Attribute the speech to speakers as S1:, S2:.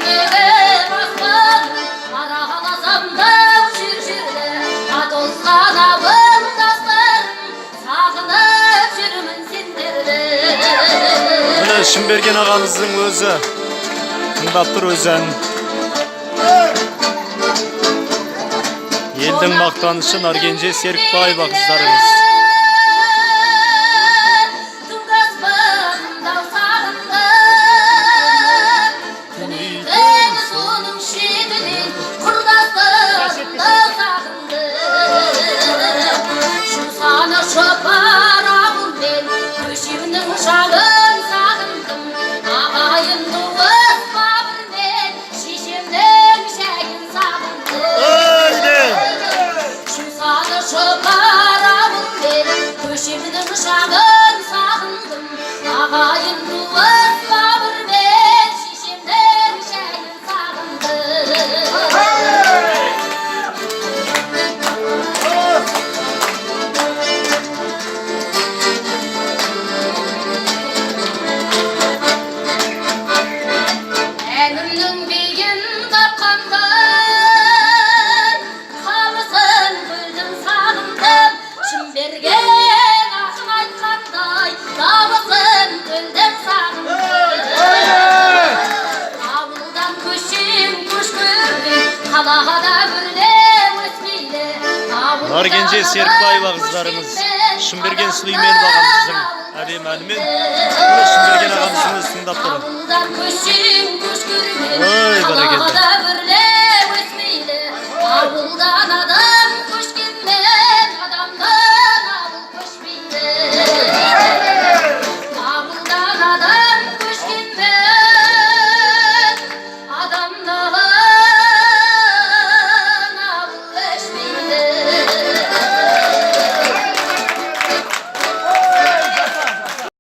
S1: Көктегі аспаным, араласам да жер-жерді, адасқан ауылдастарым, сағынып жүрмін сендерді.
S2: Міне, Шымберген ағамыздың өзі тыңдап тұр өз әнін. Елдің мақтанышы Наркенже Серікбаева қыздарымыз.
S1: Түнгі аспанымды сағындым, түнейтін соның шетінен құрдастарымды сағындым. Жусаны шұбар ауылмен көшемнің шаңын сағындым, ағайын туыс бауырмен шешемнің шайын сағындым. Жусаны шұбар ауылмен көшемнің шаңын сағындым, ағайын туыс бауырмен шешемнің шайын сағындым. Әнімнің биін тапқанда, қамысын көлдің сағындым, Шымберген ақын айтқандай, дауысын көлдің сағындым. Ауылдан көшем көш көрмей, қалада өрлеп өсмейлі.
S2: Наркенже Серікбаева қыздарымыз Шымберген Сүлейменов ағамыздың әдемі әнімен. Міне, Шымберген ағамыздың өзі тыңдап тұр.
S1: Ауылдан көшем көш көрмей.